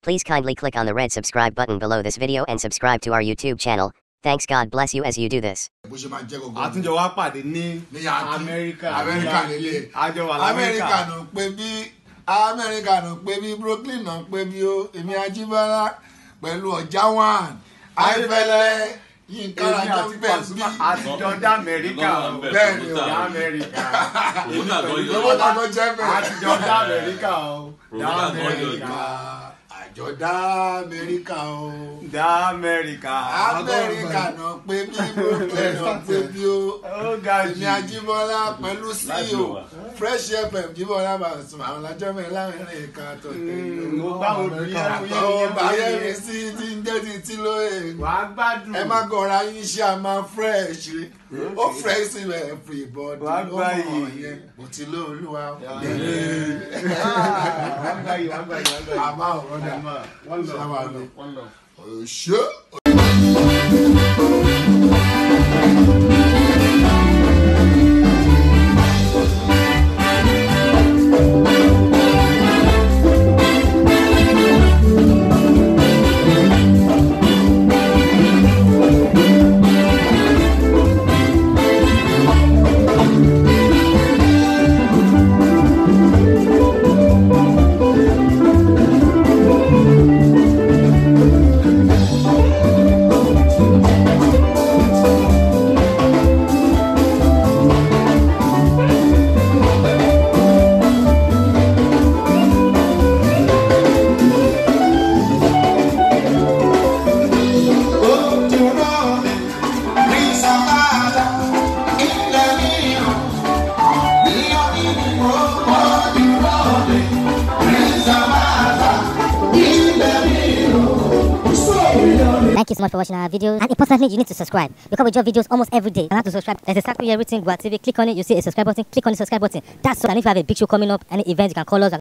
Please kindly click on the red subscribe button below this video and subscribe to our YouTube channel. Thanks. God bless you as you do this. Bó ṣe máa jẹ́ gbogbo. Àtúnjọ wa pàdé ní Ní Yankee. Amẹ́ríkà. Amẹ́ríkà nílé. Àjọ wà lamẹ́ríkà. Amẹ́ríkà náà pé bí, Amẹ́ríkà náà pé bí, Brooklyn náà pé bí o, èmi Ajíbọ́lá pẹ̀lú ọ̀já one Ayéfẹ́lẹ́ Yínká Èmi Rájọ́ àti bẹ́ẹ̀ bí. Pasuma àtijọ́ dá Amẹ́ríkà o. Bẹ́ẹ̀ ni o. Dá Amẹ́ríkà. Promoter gan yọ. Promoter gan jẹ́ bẹ́ẹ̀. Àtijọ́ dá Amẹ́ríkà o. Dá Promoter gan yọ. Amẹ́ríkà. Àjọ dá Amẹ́ríkà o. Dá Amẹ́ríkà. Amẹ́ríkà náà pé bí, Brooklyn náà pé bí o. Ó ga jù. Èmi Ajíbọ́lá pẹ̀lú CEO Fresh FM Jíbọ́lá Pasuma àwọn alájọ́ mẹ́rin lámẹ́ríkà tó tẹ̀lé. Mo gbá obìnrin yẹn Àtọwọ́ báyẹ̀ mi sí ti ń jẹ́ ti tí lóye. Wàá gbádùn. Ẹ má gọra yín ṣe a máa fresh. Ó fresh síbẹ̀ everybody. Wàá Ó gbá mọ̀ yìí. yẹn. Mo ti lé olúwa. Wàá gbá yìí, wàá gbá yìí, wàá gbá yìí. Àmọ́ ọ̀rọ̀ dà. One love, Ṣáwá one lọ. love, one love. Ṣé. Thank you so much for watching our videos, and importantly, you need to subscribe because we drop videos almost every day. And how to subscribe? There's a circle here written Gua TV. Click on it, you see a subscribe button. Click on the subscribe button. That's all. And if you have a big show coming up, any event, you can call us.